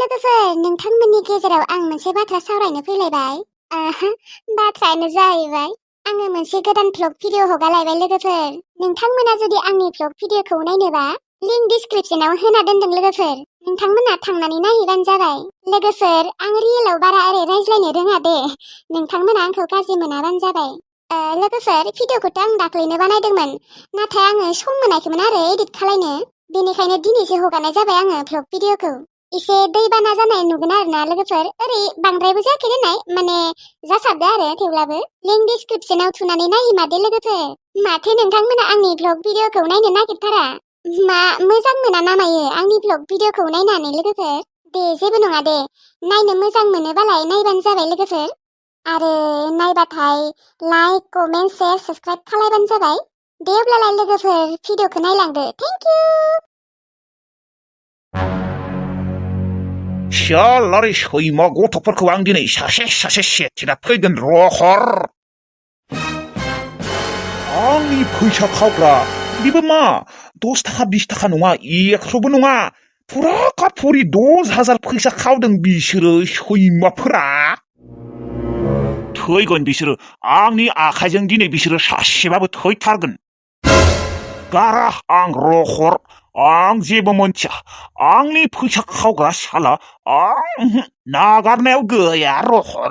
लोगोफोर नोंथांमोननि गेजेराव आं मोनसे बाथ्रा सावरायनो फैलायबाय। बाथ्रायानो जाहैबाय आङो मोनसे गोदान भ्लग भिडिअ हगारलायबाय लोगोफोर। नोंथांमोना जुदि आंनि भ्लग भिडिअखौ नायनोबा लिंक डिसक्रिप्शनाव होना दोनदों लोगोफोर। नोंथांमोना थांनानै नायहैबानो जाबाय। लोगोफोर आं रियेलाव बारा ओरै रायज्लायनो रोङा दे, नोंथांमोना आंखौ गाज्रि मोनाबानो जाबाय। लोगोफोर भिडिअखौथ' आं दाख्लैनो बानायदोंमोन, नाथाय आङो सम मोनाखैमोन आरो एडिट खालायनो। बेनिखायनो दिनैसो हगारनाय जाबाय आङो भ्लग भिडिअखौ। एसे दैबाना जानाय नुगोन आरोना लोगोफोर, ओरै बांद्रायबो जायाखै देनाय, माने जासाबदो आरो थेवब्लाबो। लिंक डिसक्रिप्शनाव थुनानै नायहैमारदो लोगोफोर। माथो नोंथांमोना आंनि भ्लग भिडिअखौ नायनो नागिरथारा? मा मोजां मोना नामायो आंनि भ्लग भिडिअखौ नायनानै लोगोफोर? दे जेबो नङा दे, नायनो मोजां मोनोबालाय नायबानो जाबाय लोगोफोर। आरो नायबाथाय लाइक कमेन्ट शेयार साबस्क्राइब खालायबानो जाबाय। दे अब्लालाय लोगोफोर भिडिअखौ नायलांदो। Thank you. सियालारि सैमा गथ'फोरखौ आं दिनै सासे सासे सेथिना फैगोन रहर। आंनि फैसा खावग्रा बेबो मा 10 थाखा 20 थाखा नङा, 100बो नङा, फुरा काफुरि 10,000 फैसा खावदों बिसोरो सैमाफोरा। थैगोन बिसोरो, आंनि आखाइजों दिनै बिसोरो सासेबाबो थैथारगोन। गारा आं रहर, आं जेबो मोनथिया। आंनि फैसा खावग्रा साला आं नागारनायाव गैया रहर।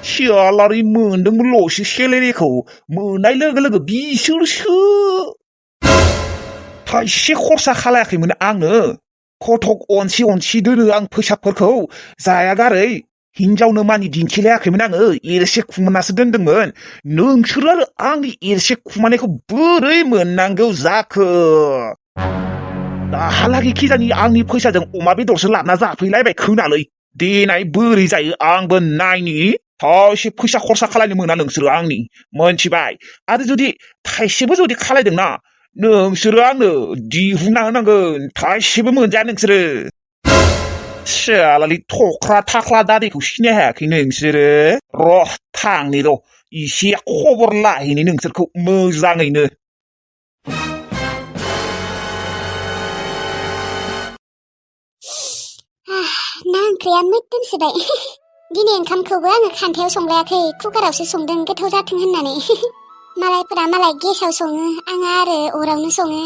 सियालारि मोनदोंमोनल'सो सेलेरिखौ, मोननाय लोगो लोगो बिसोरसो थाइसे खरसा खालायाखैमोन आंनो। खथक अनसि अनसि दोनो आं फैसाफोरखौ जाया गारै। हिनजावनो मानि दिन्थिलायाखैमोन आङो, एरसे खुमानासो दोनदोंमोन। नोंसोरो आरो आंनि एरसे खुमानायखौ बोरै मोननांगौ जाखो? दाहालागै खिजानि आंनि फैसाजों अमा बेदरसो लाबना जाफैलायबाय खोनालै। देनाय बोरै जायो आंबो नायनि। थाइसे फैसा खरसा खालायनो मोना नोंसोरो आंनि, मोनथिबाय? आरो जुदि थाइसेबो जुदि खालायदोंना, नोंसोरो आंनो दिहुनना होनांगोन, थाइसेबो मोनजाया नोंसोरो। सियालालि थख्रा थाख्ला दादैखौ सिनाय हायाखै नोंसोरो? र' थांनि र', इसे खबर लाहैनि नोंसोरखौ मोजाङैनो। ना ओंख्रिया मोदोमसोबाय। दिनै ओंखामखौबो आङो खान्थायाव संलायाखै, कुकारावसो संदों गोथाव जाथों होननानै। मालायफोरा मालाय गेसाव सङो, आङो आरो अरावनो सङो।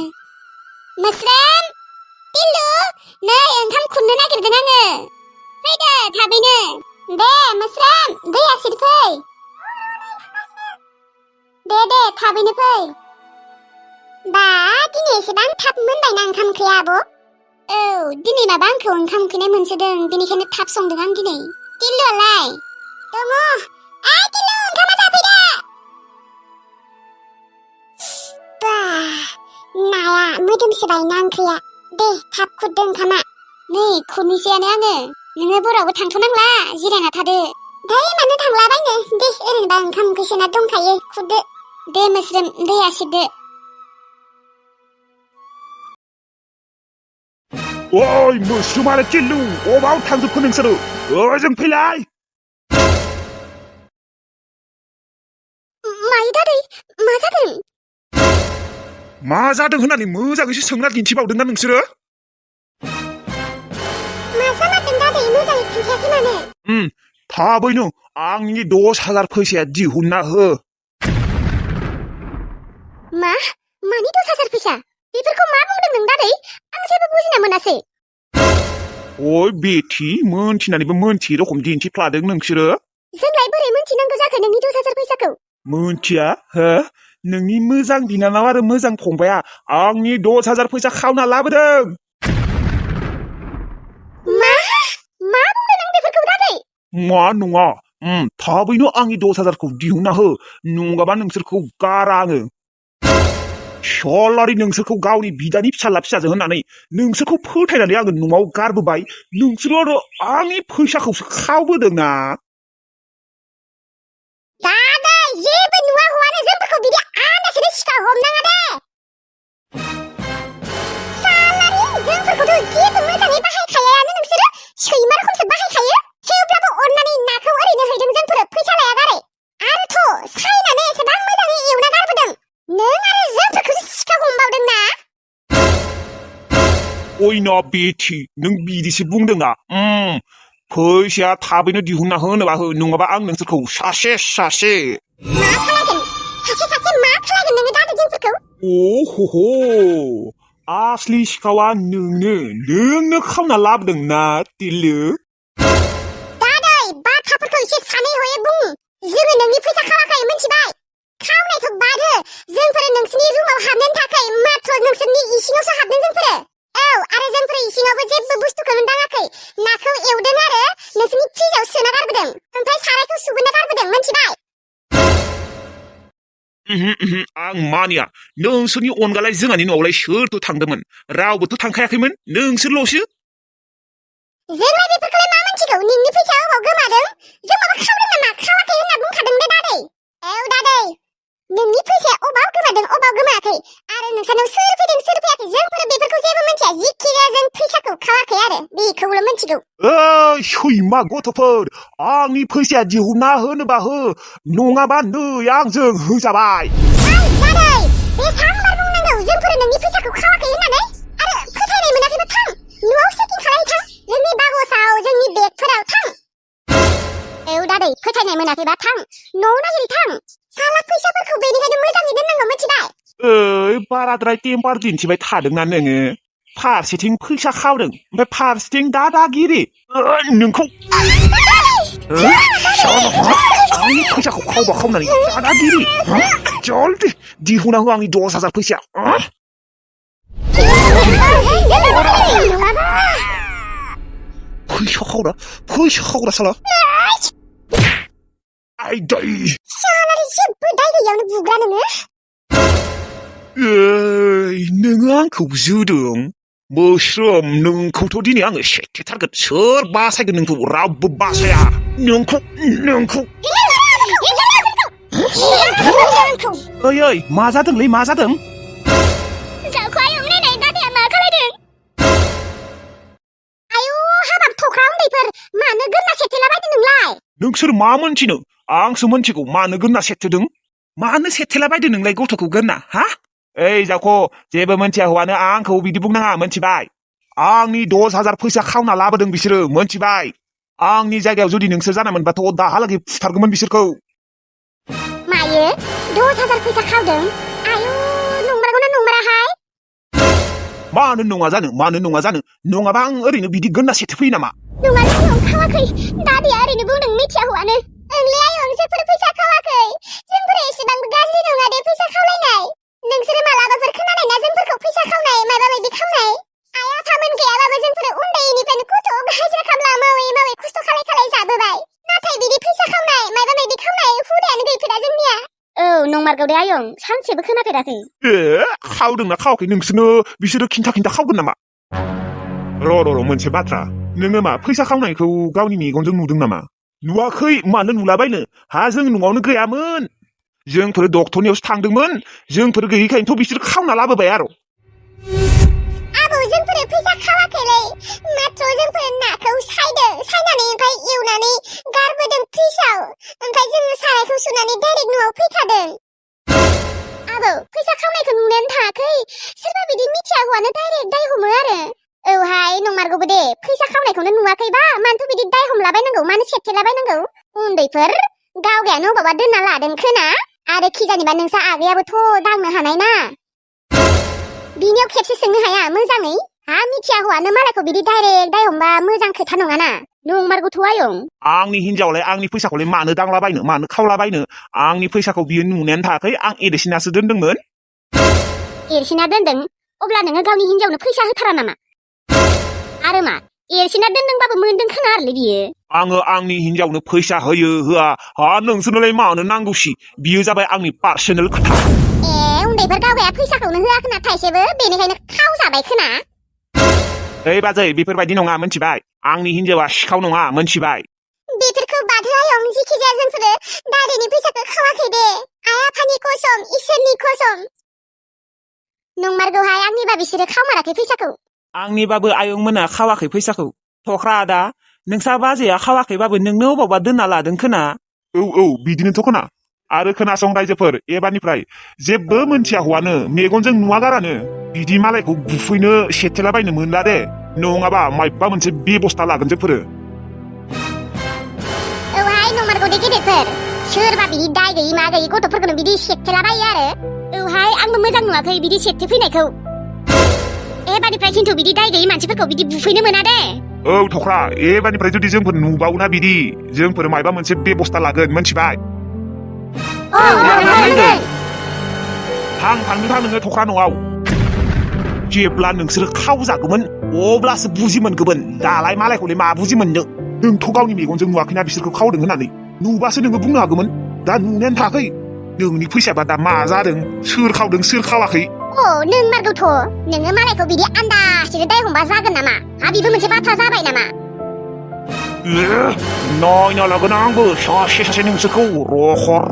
मोस्रोम, टिल्लु, नै ओंखाम खुरनो नागिरदों आङो। फैदो थाबैनो। दे मोस्रोम, दैया सिरफै। दे थाबैनो फै। बा दिनै एसेबां थाब मोनबायना ओंखाम ओंख्रिया आब'? औ, दिनै माबा आंखौ ओंखाम उखैनाय मोनसोदों, बेनिखायनो थाब संदों आं दिनै। टिल्लुआलाय? दङ। टिल्लु ओंखामा जाफैदो। बा नाया मोदोमसोबाय ना ओंख्रिया। दे थाब खुरदो ओंखामा। नै खुरनोसैयानो आङो, नोङो बोरावबो थांथ'नांला, जिरायना थादो। मानो थांलाबायनो, दे ओरैनोबा ओंखाम ओंख्रि सोना दंखायो, खुरदो। दे मोस्रोम, दैया सिरदो। ओइ मोस्रोम आरो टिल्लु, अबाव थांजोबखो नोंसोरो? ओजों फैलाय। मायो दादै, मा जादों? मा जादों होननानै मोजाङैसो सोंना दिन्थिबावदोंना नोंसोरो? मा जामारदों दादै, मोजाङै खोन्थायाखै मानो? थाबैनो आंनि 10,000 फैसाया दिहुनना हो। मा? मानि 10,000 फैसा? बेफोरखौ मा बुंदों नों दादै? आं जेबो बुजिना मोनासै। ओइ बेथि, मोनथिनानैबो मोनथियै रखम दिन्थिफ्लादों नोंसोरो। जोंलाय बोरै मोनथिनांगौ जाखो नोंनि 10,000 फैसाखौ? मोनथिया हो? नोंनि मोजां बिनानाव आरो मोजां फंबाया आंनि 10,000 फैसा खावना लाबोदों। मा? मा बुंदों नों बेफोरखौ दादै? मा नङा, थाबैनो आंनि 10,000खौ दिहुनना हो, नङाबा नोंसोरखौ गारा आङो। सलारि नोंसोरखौ गावनि बिदानि फिसाला फिसाजो होननानै नोंसोरखौ फोथायनानै आङो न'आव गारबोबाय, नोंसोरो आरो आंनि फैसाखौसो खावबोदोंना। दादै जेबो नुवा हौवानो जोंफोरखौ बिदि आन्दासैनो सिखा हमनाङा दे। सालारि जोंफोरखौथ' जेबो मोजाङै बाहायखायानो नोंसोरो, सैमा रोखोमसो बाहायखायो। थेवब्लाबो अननानै नाखौ ओरैनो हैदों जोंफोरो, फैसा लाया गारै। आरोथ' सायनानै एसेबां मोजाङै एवना गारबोदों। नों आरो जोंफोरखौसो सिखा हमबावदों ना? अयना बेथि नों बिदिसो बुंदोंना फैसाया थाबैनो दिहुनना होनोबा हो नङाबा आं नोंसोरखौ सासे मा खालायगोन सासे मा खालायगोन नोङो दादै जोंफोरखौ ओहो आसलि सिखावा नोंनो खावना लाबोदों ना तिल्लु दादै बाथ्राफोरखौ एसे सानै हयै बुं जोङो नोंनि फैसा खावाखै मिथिबाय खावनायखौ बाद हो जोंफोरो नोंसोरनि रुमाव हाबनो थाखाय मात्र नोंसोरनि इसिङावसो हाबदों जोंफोरो औ आरो जोंफोरो इसिङावबो जेबो बुस्थुखौनो दाङाखै नाखौ एवदों आरो नोंसोरनि फ्रिजाव सोना गारबोदों ओमफ्राय सारायखौ सुबोना गारबोदों मिथिबाय आं मानिया नोंसोरनि अनगालाय जोंहानि न'आवलाय सोरथ' थांदोंमोन रावबोथ' थांखायाखैमोन नोंसोरल'सो जोंलाय बेफोरखौलाय मा मिथिगौ नोंनि फैसाया अबाव गोमादों जों माबा खावदों नामा खावाखै होनना बुंखादों दे दादै औ दादै नोंनि फैसाया अबाव गोमादों अबाव गोमायाखै आरो नोंसानाव सोर फैदों सोर फैयाखै जोंफोर बेफोरखौ जेबो मिथिया जिखिजाया जों फैसाखौ खावाखै आरो बेखौल' मिथिगौ ओइ सैमा गथ'फोर आंनि फैसाया दिहुनना होनोबा हो नङाबा नै आंजों होजाबाय दादै बेसांबार बुंनांगौ जोंफोर नोंनि फैसाखौ खावाखै होननानै आरो फोथायनाय मोनाखैबा थां न'आव चेकिं खालाय थां जोंनि बागसाव जोंनि बेगफोराव थां औ दादै फोथायनाय मोनाखैबा थां न'आव नागिरै थां साला फैसाफोरखौ बेनिखायनो मोजाङै दोननांगौ मिथिबाय ओइ बाराद्राय टेम्पार दिन्थिबाय थादोंना नोङो फारसेथिं फैसा खावदों ओमफ्राय फारसेथिं दादागिरि नोंखौ आंनि फैसाखौ खावनानै दादागिरि जल्दि दिहुना हो आंनि 10,000 फैसा फैसा खावग्रा साला आयदै सालारि जेबो दाय गैयावनो बुग्रा नोङो नोङो आंखौ जोदों मोस्रोम नोंखौथ' दिनै आङो सेथेथारगोन सोर बासायगोन नोंखौ रावबो बासाया नोंखौ ओइ मा जादोंलै मा जादों जाखौ आयं नायनाय दादाया मा खालायदों आयु हाबाब थख्रा उन्दैफोर मानो गोरना सेथेलाबायदों नोंलाय नोंसोर मा मोनथिनो आंसो मोनथिगौ मानो गोरना सेथेदों मानो सेथेलाबायदों नोंलाय गथ'खौ गोरना हा ओइ जाखो जेबो मोनथिया हौवानो आंखौ बिदि बुंनाङा मोनथिबाय आंनि 10,000 फैसा खावना लाबोदों बिसोरो मोनथिबाय आंनि जायगायाव जुदि नोंसोर जानायमोनबाथ' दाहालागै फुथारगौमोन बिसोरखौ मायो 10,000 फैसा खावदों आयु नंमारगौना नंमाराहाय मानो नङा जानो नङाबा आं ओरैनो बिदि गोरना सेथेफैयो नामा नङालै आयं खावाखै दादाया ओरैनो बुंदों मिथिया हौवानो ओंलै आयं जोंफोर फैसा खावाखै जोंफोर एसेबांबो गाज्रि नङा दे फैसा खावलायनाय नोंसोरो मालाबाफोर खोनानाय ना जोंफोरखौ फैसा खावनाय माबा माबि खावनाय आइ आफामोन गैयाबाबो जोंफोर उन्दैनिफ्रायनो खथ' हाजिरा खामला मावै खस्थ' खालाय जाबोबाय नाथाय बिदि फैसा खावनाय माबा माबि खावनाय हुदायानो गैफेरा जोंनिया औ नंमारगौ दे आयं सानसेबो खोनाफेराखै खावदोंना खावाखै नोंसोरनो बिसोरो खिन्था खावगोन नामा र' मोनसे बाथ्रा नोङो मा फैसा खावनायखौ गावनि मेगनजों नुदों नामा नुवाखै मानो नुलाबायनो जों न'आवनो गैयामोन जोंफोर डक्टरनियावसो थांदोंमोन जोंफोर गैयैखायनोथ' बिसोर खावना लाबोबाय आरो आबौ जोंफोर फैसा खावाखैलै मात्र जोंफोर नाखौ सायनानै ओमफ्राय एवनानै गारबोदों फ्रिजआव ओमफ्राय जोङो सारायखौ सुनानै डाइरेक्ट न'आव फैखादों आबौ फैसा खावनायखौ नुनायानो थाङाखै सोरबा बिदि मिथिया हौवानो डाइरेक्ट दाय हमो आरो औहाय नंमारगौबो दे फैसा खावनायखौनो नुवाखैबा मानोथ' बिदि दाय हमलाबायनांगौ मानो सेथेलाबायनांगौ उन्दैफोर गावगायानो अबावबा दोनना लादों खोना आरो खिजानिबा नोंसा आगैयाबोथ' दांनो हानाय ना बिनियाव खेबसे सोंनो हाया मोजाङै मिथिया हौवानो मालायखौ बिदि डाइरेक्ट दाय हमबा मोजां खोथा नङाना नंमारगौथ' आयं आंनि हिनजावलाय आंनि फैसाखौलाय मानो दांलाबायनो मानो खावलाबायनो आंनि फैसाखौ बियो नुनायानो थायाखै आं एरसिनासो दोनदोंमोन एरसिना दोनदों अब्ला नोङो गावनि हिनजावनो फैसा होथारा नामा आरो मा एरसिना दोनदोंबाबो मोनदों खोना आरोलै बियो आङो आंनि हिनजावनो फैसा होयो होआ नोंसोरनोलाय मानो नांगौसि बियो जाबाय आंनि पार्सनेल खोथा उन्दैफोर गावगाया फैसाखौनो होआ खोना थाइसेबो बेनिखायनो खावजाबाय खोना ओइ बाजै बेफोरबायदि नङा मोनथिबाय आंनि हिनजावा सिखाव नङा मोनथिबाय बेफोरखौ बादो आयं जिखिजाया जोंफोरो दादैनि फैसाखौ खावाखै दे आइ आफानि कसम इसोरनि कसम नंमारगौहाय आंनिबा बिसोरो खावमाराखै फैसाखौ आंनिबाबो आयंमोना खावाखै फैसाखौ थख्रा आदा नोंसा बाजैया खावाखैबाबो नोंनो अबावबा दोनना लादों खोना औ बिदिनोथ' खोना आरो खोनासं रायजोफोर एबारनिफ्राय जेबो मोनथिया हौवानो मेगनजों नुवागारानो बिदि मालायखौ गुफैनो सेथेलाबायनो मोनला दे नङाबा मायबा मोनसे बेबस्था लागोन जोंफोरो औहाय नंमारगौ दे गेदेरफोर सोरबा बिदि दाय गैयि मा गैयि गथ'फोरखौनो बिदि सेकथेलाबायो आरो औहाय आंबो मोजां नुवाखै बिदि सेकथे फैनायखौ एबारनिफ्राय खिन्थु बिदि दाय गैयि मानसिफोरखौ बिदि बुफैनो मोना दे औ थख्रा एबारनिफ्राय जुदि जोंफोर नुबावोना बिदि जोंफोर मायबा मोनसे बेबस्था लागोन मोनथिबाय थांनो नोङो थख्रा न'आव जेब्ला नोंसोरो खावजागौमोन अब्लासो बुजि मोनगौमोन दालाय मालायखौलाय मा बुजि मोननो नोंथ' गावनि मेगनजों नुवाखैना बिसोरखौ खावदों होननानै नुबासो नोङो बुंनो हागौमोन दा नुनायानो थाखै नोंनि फैसाबा दा मा जादों सोर खावदों सोर खावाखै नोंमारगौथ' नोङो मालायखौ बिदि आन्दासैनो दाय हमबा जागोन नामा बेबो मोनसे बाथ्रा जाबाय नामा नायना लागोन आंबो सासे नोंसोरखौ रखर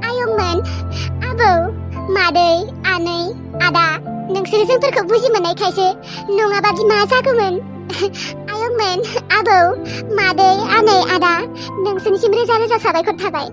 आयंमोन आबौ मादै आनै आदा नोंसोरो जोंफोरखौ बुजि मोननायखायसो नङाबादि मा जागौमोन आयंमोन आबौ मादै आनै आदा नोंसोरनिसिम रोजा रोजा साबायखर थाबाय